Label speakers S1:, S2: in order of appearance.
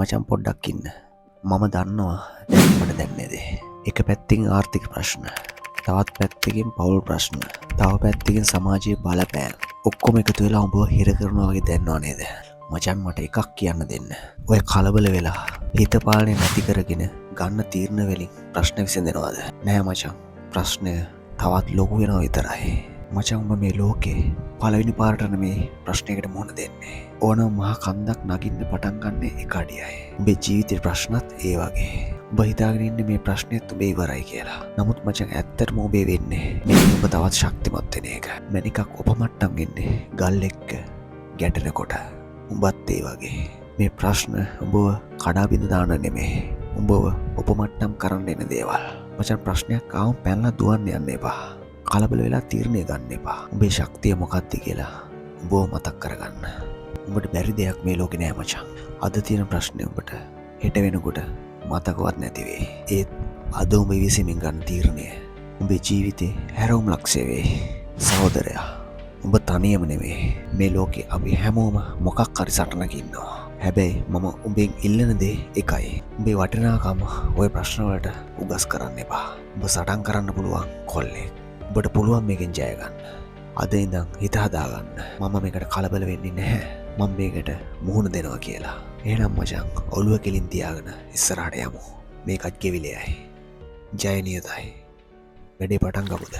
S1: මචං පොඩ්ඩක් ඉන්න. මම දන්නවා දැන් උඹට දැනෙන දේ. එක පැත්තකින් ආර්ථික ප්‍රශ්න, තවත් පැත්තකින් පවුල් ප්‍රශ්න, තව පැත්තකින් සමාජයේ බලපෑම්. ඔක්කොම එකතු වෙලා උඹව හිර කරනවා වගේ දැනනවා නේද? මචං මට එකක් කියන්න දෙන්න. ඔය කලබල වෙලා හිත පාලනය නැති කරගෙන ගන්න තීරණ වලින් ප්‍රශ්න විසඳෙනවද? නෑ මචං. ප්‍රශ්නය තවත් ලොකු වෙනවා විතරයි. මචං උඹ මේ ලෝකේ පළවෙනි පාරට නෙමේ ප්‍රශ්නයකට මුහුණ දෙන්නේ. ඕනම මහා කන්දක් නගින්න පටන් ගන්න එක අඩියයි. උඹේ ජීවිතේ ප්‍රශ්නත් ඒ වගේ. උඹ හිතාගෙන ඉන්නේ මේ ප්‍රශ්නයත් උඹේ ඉවරයි කියලා. නමුත් මචං ඇත්තටම උඹේ වෙන්නේ මේ උඹ තවත් ශක්තිමත් වෙන එක. මැණිකක් උපමට්ටම් වෙන්නේ ගල් එක්ක ගැටෙනකොට. උඹත් ඒ වගේ. මේ ප්‍රශ්න උඹව කඩා බිඳ දාන නෙමේ. උඹව උපමට්ටම් කරන්න එන දේවල්. මචං ප්‍රශ්නයක් ආවම පැනලා දුවන්න යන්න එපා. කලබල වෙලා තීරණය ගන්න එපා. උඹේ ශක්තිය මොකක්ද කියලා උඹව මතක් කරගන්න. උඹට බැරි දෙයක් මේ ලෝකේ නෑ මචං. අද තියෙන ප්‍රශ්නේ උඹට හෙට වෙනකොට මතකවත් නැති වෙයි. ඒත් අද උඹ ඉවසීමෙන් ගන්න තීරණය උඹේ ජීවිතේ හැරවුම් ලක්ෂ්‍ය වෙයි. සහෝදරයා, උඹ තනියම නෙමෙයි. මේ ලෝකේ අපි හැමෝම මොකක් හරි සටනක ඉන්නවා. හැබැයි මම උඹෙන් ඉල්ලන දේ එකයි. උඹේ වටිනාකම ඔය ප්‍රශ්න වලට උගස් කරන්න එපා. උඹ සටන් කරන්න පුළුවන් කොල්ලෙක්. උඹට පුළුවන් මේකෙන් ජය ගන්න. අද ඉඳන් හිත හදාගන්න. මම මේකට කලබල වෙන්නේ නැහැ. මම මේකට මුහුණ දෙනවා කියලා. එහෙනම් මචං ඔළුව කෙලින් තියාගෙන ඉස්සරහට යමු. මේකත් ගෙවිලෙයයි. ජය නියතයි. වැඩේ පටන් ගමුද?